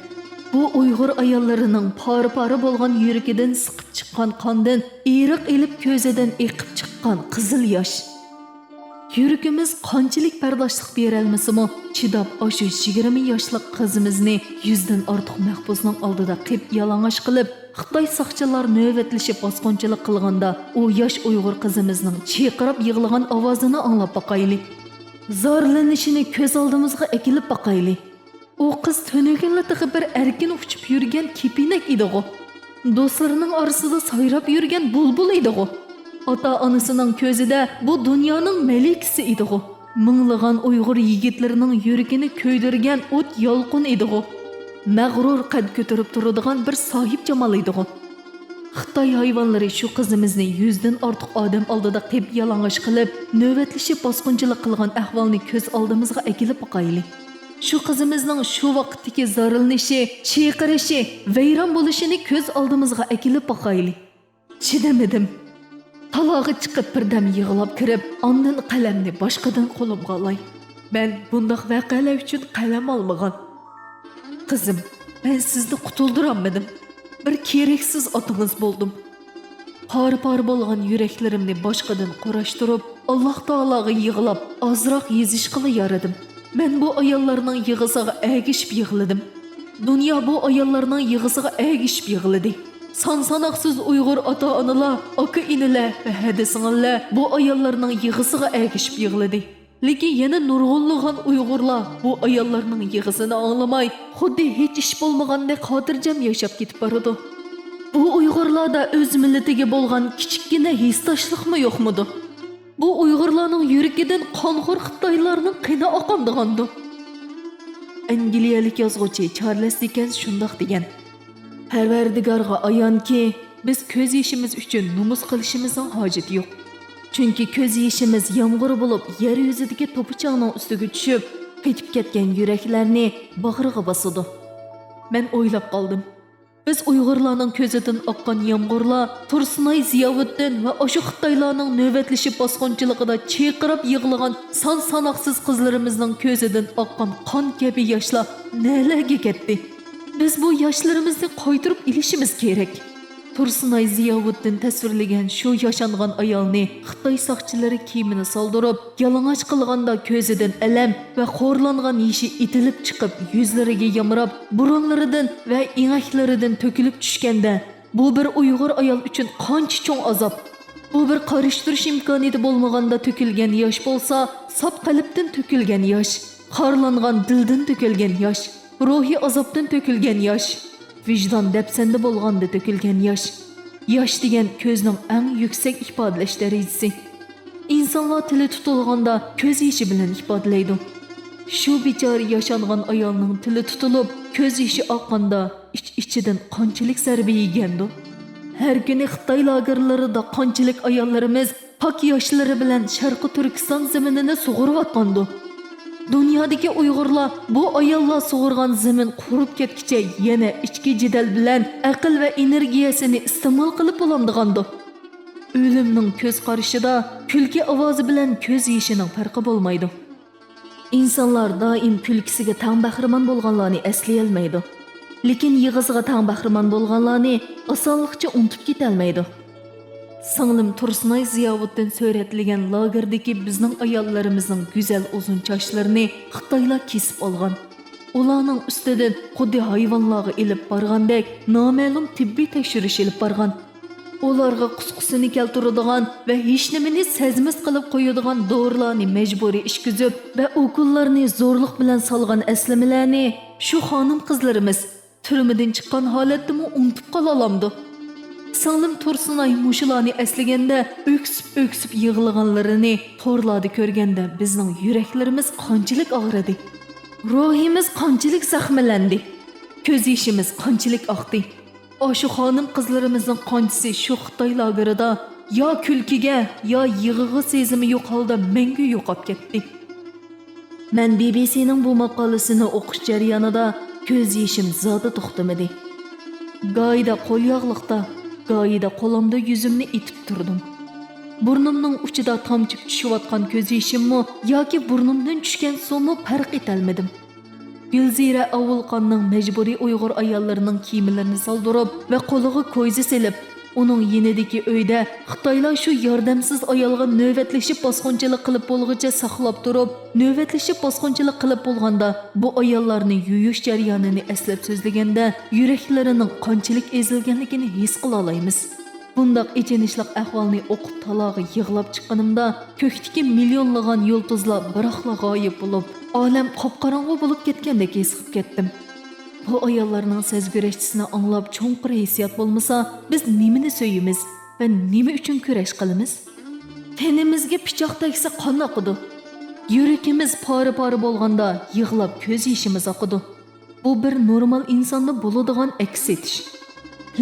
بۇ ئۇيغۇر ئاياللىرىنىڭ پارە-پارە بولغان يۈرىكىدىن سىقىپ چىققان قاندىن ئېرىق ئېلىپ كۆزىدىن ئېقىپ چىققان قىزىل ياش. يۈرىكىمىز قانچىلىك بەرداشلىق بېرەلمىسىمۇ، چىداپ ئاشۇ يىگىرمە ياشلىق قىزىمىزنى يۈزدىن ئارتۇق مەھبۇسنىڭ ئالدىدا قىپيالىڭاچ قىلىپ، خىتاي ساقچىلار نۆۋەتلىشىپ باسقۇنچىلىق قىلغاندا، ئۇ ياش ئۇيغۇر قىزىمىزنىڭ چىرقىراپ يىغلىغان ئاۋازىنى ئاڭلاپ باقايلى. زارلىنىشىنى كۆز ئالدىمىزغا ئەكېلىپ باقايلى. ئۇ قىز تۈنۈگۈنلا تېخى بىر ئەركىن ئۇچۇپ يۈرگەن كېپىنەك ئىدىغۇ. دوستلىرىنىڭ ئارىسىدا سايراپ يۈرگەن بۇلبۇل ئىدىغۇ. ئاتا-ئانىسىنىڭ كۆزىدە بۇ دۇنيانىڭ مەلىكىسى ئىدىغۇ. مىڭلىغان ئۇيغۇر يىگىتلىرىنىڭ يۈرىكىنى كۆيدۈرگەن ئوت يالقۇن ئىدىغۇ. مەغرۇر قەد كۆتۈرۈپ تۇرىدىغان بىر ساھىبجامال ئىدىغۇ. خىتاي ھايۋانلىرى شۇ قىزىمىزنى يۈزدىن ئارتۇق ئادەم ئالدىدا قىپيالىڭاچ قىلىپ، نۆۋەتلىشىپ باسقۇنچىلىق قىلغان ئەھۋالنى كۆز ئالدىمىزغا ئەكېلىپ باقايلى. شۇ قىزىمىزنىڭ شۇ ۋاقىتتىكى زارلىنىشى، چىرقىرىشى، ۋەيران بولۇشىنى كۆز ئالدىمىزغا ئەكېلىپ باقايلى. چىدىمىدىم. تالاغا چىقىپ بىردەم يىغلاپ كىرىپ، ئاندىن قەلەمنى باشقىدىن قولۇمغا ئالاي. مەن بۇنداق ۋەقەلەر ئۈچۈن قەلەم ئالمىغان. قىزىم، مەن سىزنى قۇتۇلدۇرالمىدىم. بىر كېرەكسىز ئاتىڭىز بولدۇم. پارە-پارە بولغان يۈرەكلىرىمنى باشقىدىن قۇراشتۇرۇپ، ئاللاھ تائالاغا يىغلاپ، ئازراق يېزىشقىلا يارىدىم. مەن بۇ ئاياللارنىڭ يىغىسىغا ئەگىشىپ يىغلىدىم. دۇنيا بۇ ئاياللارنىڭ يىغىسىغا ئەگىشىپ يىغلىدى. سان-ساناقسىز ئۇيغۇر ئاتا-ئانىلار، ئاكا-ئىنىلەر ۋە ھەدە-سىڭىللەر بۇ ئاياللارنىڭ يىغىسىغا ئەگىشىپ يىغلىدى. لېكىن يەنە نۇرغۇنلىغان ئۇيغۇرلار بۇ ئاياللارنىڭ يىغىسىنى ئاڭلىماي، خۇددى ھېچ ئىش بولمىغاندەك خاتىرجەم ياشاپ كېتىپ بارىدۇ. بۇ ئۇيغۇرلاردا ئۆز مىللىتىگە بولغان كىچىككىنە ھېسداشلىقمۇ يوقمىدۇ؟ بۇ ئۇيغۇرلارنىڭ يۈرىكىدىن قانخور خىتايلارنىڭ قېنى ئاقامدىغاندۇ؟ ئەنگلىيەلىك يازغۇچى چارلىس دىككېنس شۇنداق دېگەن: پەرۋەردىگارغا ئايانكى، بىز كۆز يېشىمىز ئۈچۈن نومۇس قىلىشىمىزنىڭ ھاجىتى يوق. چۈنكى كۆز يېشىمىز يامغۇر بولۇپ، يەر يۈزىدىكى توپا-چاڭنىڭ ئۈستىگە چۈشۈپ، قېتىپ كەتكەن يۈرەكلەرنى باغرىغا باسىدۇ. مەن ئويلاپ قالدىم. بىز ئۇيغۇرلارنىڭ كۆزىدىن ئاققان يامغۇرلار تۇرسۇنئاي زىياۋۇددىن ۋە ئاشۇ خىتايلارنىڭ نۆۋەتلىشىپ باسقۇنچىلىقىدا چىرقىراپ يىغلىغان سان-ساناقسىز قىزلىرىمىزنىڭ كۆزىدىن ئاققان قان كەبى ياشلار نەلەرگە كەتتى؟ بىز بۇ ياشلىرىمىزنى قايتۇرۇپ ئېلىشىمىز كېرەك. تۇرسۇنئاي زىياۋۇددىن تەسۋىرلىگەن شۇ ياشانغان ئايالنى خىتاي ساقچىلىرى كىيىمىنى سالدۇرۇپ، يالىڭاچ قىلغاندا كۆزىدىن ئەلەم ۋە خورلانغان يېشى ئېتىلىپ چىقىپ، يۈزلىرىگە يامراپ، بۇرۇنلىرىدىن ۋە ئېڭەكلىرىدىن تۆكۈلۈپ چۈشكەندە، بۇ بىر ئۇيغۇر ئايال ئۈچۈن قانچە چوڭ ئازاب! بۇ بىر قارشى تۇرۇش ئىمكانىيىتى بولمىغاندا تۆكۈلگەن ياش بولسا، ساپ قەلبتىن تۆكۈلگەن ياش، خارلانغان دىلدىن تۆكۈلگەن ياش، روھىي ئازابتىن تۆكۈلگەن ياش، ۋىجدان دەپسەندە بولغاندا تۆكۈلگەن ياش. ياش دېگەن كۆزنىڭ ئەڭ يۈكسەك ئىپادىلەش دەرىجىسى. ئىنسانلار تىلى تۇتۇلغاندا كۆز يېشى بىلەن ئىپادىلەيدۇ. شۇ بىچارە ياشانغان ئايالنىڭ تىلى تۇتۇلۇپ، كۆز يېشى ئاققاندا، ئىچ-ئىچىدىن قانچىلىك زەربە يېگەندۇ؟ ھەر كۈنى خىتاي لاگېرلىرىدا قانچىلىك ئاياللىرىمىز پاك ياشلىرى بىلەن شەرقىي تۈركىستان زېمىنىنى سۇغۇرۇۋاتقاندۇ؟ دۇنيادىكى ئۇيغۇرلار بۇ ئاياللار سۇغۇرغان زېمىن قۇرۇپ كەتكۈچە يەنە ئىچكى جېدەل بىلەن ئەقىل ۋە ئېنېرگىيەسىنى ئىستېمال قىلىپ بولامدىغاندۇ؟ ئۆلۈمنىڭ كۆز قارىشىدا كۈلكە ئاۋازى بىلەن كۆز يېشىنىڭ پەرقى بولمايدۇ. ئىنسانلار دائىم كۈلكىسىگە تەڭ بەھرىمەن بولغانلارنى ئەسلىيەلمەيدۇ. لېكىن يىغىسىغا تەڭ بەھرىمەن بولغانلارنى ئاسانلىقچە ئۇنتۇپ كېتەلمەيدۇ. سىڭلىم تۇرسۇنئاي زىياۋۇددىن سۈرەتلىگەن لاگېردىكى بىزنىڭ ئاياللىرىمىزنىڭ گۈزەل ئۇزۇن چاچلىرىنى خىتايلار كېسىپ ئالغان. ئۇلارنىڭ ئۈستىدىن خۇددى ھايۋانلارغا ئېلىپ بارغاندەك نامەلۇم تېببىي تەكشۈرۈش ئېلىپ بارغان. ئۇلارغا قۇسقىسىنى كەلتۈرىدىغان ۋە ھېچنېمىنى سەزمەس قىلىپ قويىدىغان دورىلارنى مەجبۇرىي ئىچكۈزۈپ ۋە ئوكۇللارنى زورلۇق بىلەن سالغان ئەسلىمىلەرنى شۇ خانىم-قىزلىرىمىز تۈرمىدىن چىققان ھالەتتىمۇ ئۇنتۇپ قالالامدۇ؟ سىڭلىم تۇرسۇنئاي مۇشۇلارنى ئەسلىگەندە ئۆكسۈپ-ئۆكسۈپ يىغلىغانلىرىنى تورلاردا كۆرگەندە بىزنىڭ يۈرەكلىرىمىز قانچىلىك ئاغرىدى، روھىمىز قانچىلىك زەخىملەندى. كۆز يېشىمىز قانچىلىك ئاقتى. ئاشۇ خانىم قىزلىرىمىزنىڭ قانچىسى شۇ خىتاي لاگېرىدا يا كۈلكىگە، يا يىغىغا سېزىمى يوق ھالدا مەڭگۈ يوقاپ كەتتى. مەن بى بى سىنىڭ بۇ ماقالىسىنى ئوقۇش جەريانىدا كۆز يېشىم زادى توختىمىدى. گاھىدا قول ياغلىقتا، گاھىدا قولۇمدا يۈزۈمنى ئېتىپ تۇردۇم. بۇرنۇمنىڭ ئۇچىدا تامچىپ چۈشۈۋاتقان كۆز يېشىممۇ ياكى بۇرنۇمدىن چۈشكەن سۇمۇ پەرق ئېتەلمىدىم. گۈلزىرە ئاۋۇلخاننىڭ مەجبۇرىي ئۇيغۇر ئاياللىرىنىڭ كىيىملىرىنى سالدۇرۇپ ۋە قولىغا كويزا سېلىپ، ئۇنىڭ يېنىدىكى ئۆيدە خىتايلار شۇ ياردەمسىز ئايالغا نۆۋەتلىشىپ باسقۇنچىلىق قىلىپ بولغۇچە ساقلاپ تۇرۇپ، نۆۋەتلىشىپ باسقۇنچىلىق قىلىپ بولغاندا، بۇ ئاياللارنى يۇيۇش جەريانىنى ئەسلەپ سۆزلىگەندە، يۈرەكلىرىنىڭ قانچىلىك ئېزىلگەنلىكىنى ھېس قىلالايمىز. بۇنداق ئېچىنىشلىق ئەھۋالنى ئوقۇپ تالاغا يىغلاپ چىققىنىمدا، كۆكتىكى مىليونلىغان يۇلتۇزلار بىراقلا غايىب بولۇپ، ئالەم قاپقاراڭغۇ بولۇپ كەتكەندەك ھېس قىلىپ كەتتىم. بۇ ئاياللارنىڭ سەزگۈرەشچىسىنى ئاڭلاپ چوڭقۇر ھېسسىيات بولمىسا، بىز نېمىنى سۆيىمىز ۋە نېمە ئۈچۈن كۈرەش قىلىمىز؟ تېنىمىزگە پىچاق تەگسە قان ئاقىدۇ. يۈرىكىمىز پارە-پارە بولغاندا يىغلاپ كۆز يېشىمىز ئاقىدۇ. بۇ بىر نورمال ئىنساندا بولىدىغان ئەكس ئېتىش.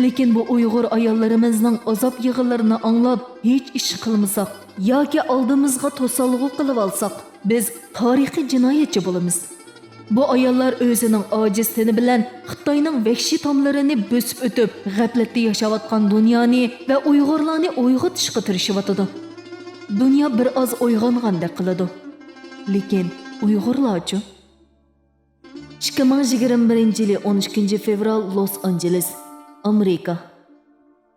لېكىن بۇ ئۇيغۇر ئاياللىرىمىزنىڭ ئازاب يىغىلىرىنى ئاڭلاپ ھېچ ئىش قىلمىساق ياكى ئالدىمىزغا توسالغۇ قىلىۋالساق، بىز تارىخىي جىنايەتچى بولىمىز. بۇ ئاياللار ئۆزىنىڭ ئاجىز تېنى بىلەن خىتاينىڭ ۋەھشىي تاملىرىنى بۆسۈپ ئۆتۈپ، غەپلەتتە ياشاۋاتقان دۇنيانى ۋە ئۇيغۇرلارنى ئويغىتىشقا تىرىشىۋاتىدۇ. دۇنيا بىر ئاز ئويغانغاندەك قىلىدۇ. لېكىن ئۇيغۇرلارچۇ؟ ئىككى مىڭ يىگىرمە بىرىنچى يىلى ئون ئىككىنچى فېۋرال، لوس ئانژېلېس، ئامېرىكا.